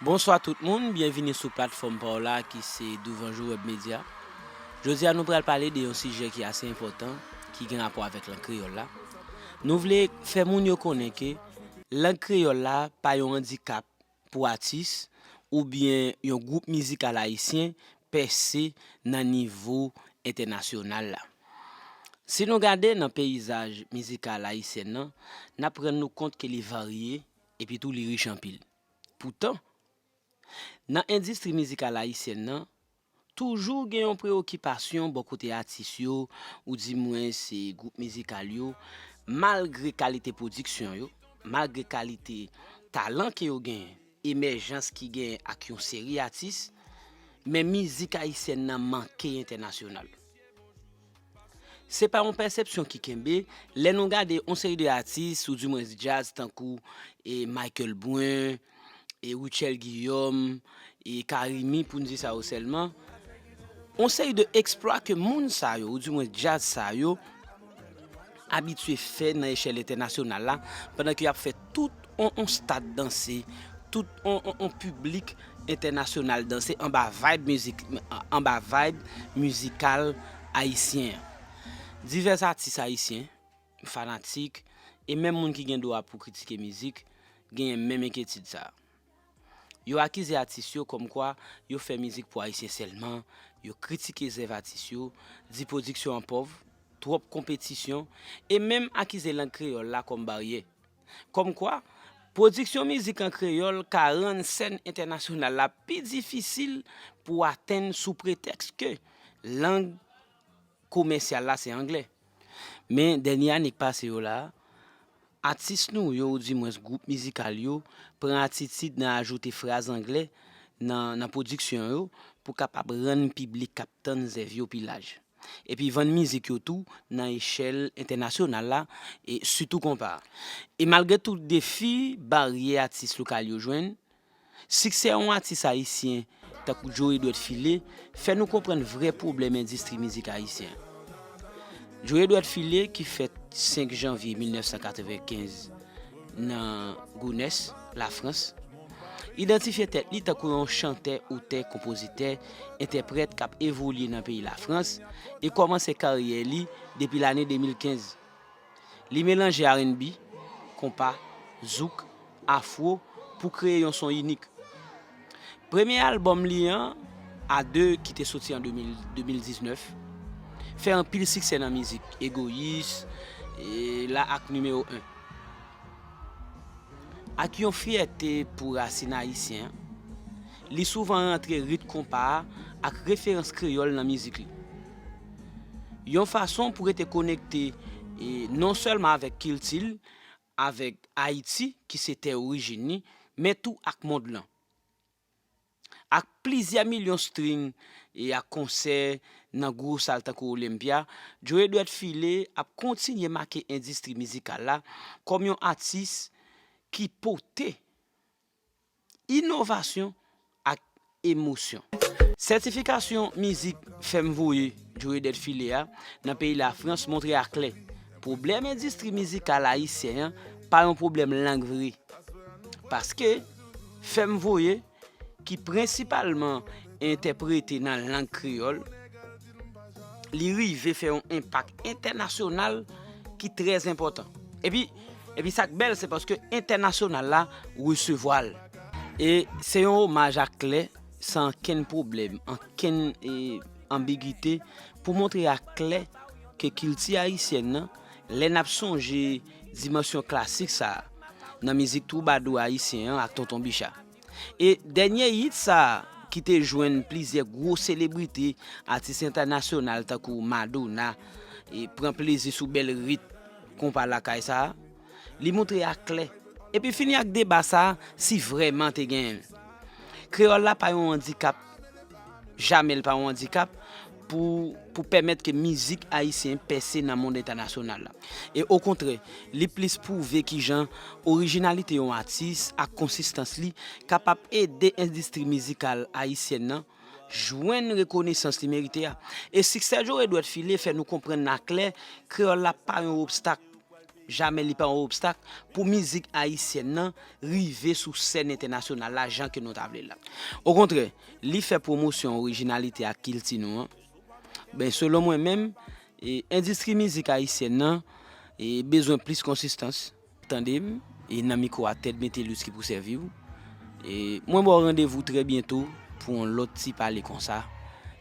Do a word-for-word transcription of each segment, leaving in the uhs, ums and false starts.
Bonswa tout moun, byenvini sou platfòm pa w la ki se Douvanjou Web Media. Jodi a nou pral pale de yon sijè ki ase enpòtan, ki gen rapò avèk lang kreyòl la. Nou vle fè moun yo konnen ke lang kreyòl la pa yon andikap pou atis oubyen yon gwoup mizikal ayisyen pèse nan nivo entènasyonal la. Si nou gade nan peyizaj mizikal ayisyen nan, n ap rann nou kont ke li varye epi tou li rich anpil. Poutan, nan endistri mizikal ayisyen nan, toujou gen yon preyokipasyon bò kote atis yo, oudimwens gwoup mizikal yo, malgre kalite pwodiksyon yo, malgre kalite talan ke yo genyen, emèjans ki genyen ak yon seri atis, men mizik ayisyèn nan manke entènasyonal. Se pa yon pèsepsyon ki kenbe, lè nou gade yon seri de atis, oudimwens djaz, tankou e Michael Brun, e Rutshelle Guillaume, e Carimi, pou n di sa yo sèlman, yon seri de eksplwa ke moun sa yo, oudimwens djaz sa yo, abitye fè nan echèl entènasyonal la, pandan ke y ap fè tout yon, yon stad danse, tout yon, yon, yon piblik entènasyonal danse anba vibe mizik, anba vibe mizikal ayisyen an. Divès atis ayisyen, fanatik, e menm moun ki gen dwa pou kritike mizik, genyen menm enkyetid sa a. Yo akize atis yo kòmkwa yo fè mizik pou ayisyen sèlman, yo kritike zèv atis yo, di pwodiksyon an pòv, twòp konpetisyon, e menm akize lang kreyòl la kòm baryè. Kòmkwa, pwodiksyon mizik an kreyòl ka rann sèn entènasyonal la pi difisil pou atenn sou pretèks ke lang komèsyal la se anglè. Men dènye ane k pase yo la, atis nou yo, oudimwens gwoup mizikal yo, pran atitid nan ajoute fraz anglè nan, nan pwodiksyon yo pou kapab rann piblik k ap tann zèv yo pi laj. Epi vann mizik yo tou nan echèl entènasyonal la, e sitou konpa. E malgre tout defi, baryè atis lokal yo jwenn, siksè yon atis ayisyen tankou Joe Edward Philé fè nou konprann vrè pwoblèm endistri mizik ayisyen an. Joe Edward Philé, ki fèt senk janvye mil nèf san katrevenkenz nan Gounès, Lafrans, idantifye tèt li tankou yon chantè, otè, konpozitè, entèprèt k ap evolye nan peyi Lafrans e kòmanse karyè li depi lane de mil kenz. Li melanje R and B, konpa, zouk, afwo pou kreye yon son inik. Premye albòm li an, A deux, ki te soti an de mil, de mil diznèf, fè anpil siksè nan mizik, Egoyis, e la ak Nimewo en. Ak yon fyète pou rasin ayisyen an, li souvan rantre rit konpa a ak referans kreyòl nan mizik li. Yon fason pou rete konekte, e, non sèlman avèk kilti l, avèk Ayiti, ki se tè orijin li, men tou ak mond lan. Ak plizyè milyon stream e ak konsè nan gwo sal tankou Olympia, Joe Edward Philé ap kontinye make endistri mizikal la kòm yon atis ki pote inovasyon ak emosyon. Sètifikasyon mizik Fè m voye Joe Edward Philé a nan peyi Lafrans montre aklè pwoblèm endistri mizikal ayisyen an pa yon pwoblèm lang vre. Paske Fè m voye, ki prensipalman entèprete nan lang kreyòl, li rive fè yon enpak entènasyonal ki trè enpòtan. Epi, epi sa k bèl, se paske entènasyonal la resevwa l. E se yon omaj aklè, san ankenn pwoblèm, ankenn, e, anbigite, pou montre aklè ke kilti ayisyèn nan, lè n ap sonje dimansyon klasik sa a nan mizik twoubadou ayisyen an ak Tonton Bicha. E dènye hit sa a, ki te jwenn plizyè gwo selebrite, atis entènasyonal tankou Madonna, e pran plezi sou bèl rit konpa lakay sa a, li montre aklè. Epi fini ak deba sa a, si vrèman te genyen l. Kreyòl la pa yon andikap, jamè l pa yon andikap pou, pou pèmèt ke mizik ayisyen pèse nan mond entènasyonal la. E okontrè, li plis pwouve kijan orijinalite yon atis ak konsistans li kapab ede endistri mizikal ayisyèn nan jwenn rekonesans li merite a. E siksè Joe Edward Philé fè nou konprann aklè, kreyòl la pa yon obstak. Jamè li pa yon obstak pou mizik ayisyèn nan rive sou sèn entènasyonal la jan ke nou ta vle l la. Okontrè, li fè pwomosyon orijinalite ak kilti nou an. Ben, selon mwen menm, e, endistri mizik ayisyèn nan e, bezwen plis konsistans. Tande m, e, nan mikwo a Ted Metellus ki pou sèvi w. E, mwen ba w randevou trè byento pou yon lòt ti pale konsa,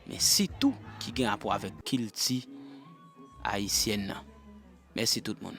men sitou ki gen rapò avèk kilti ayisyèn nan. Mèsi tout moun.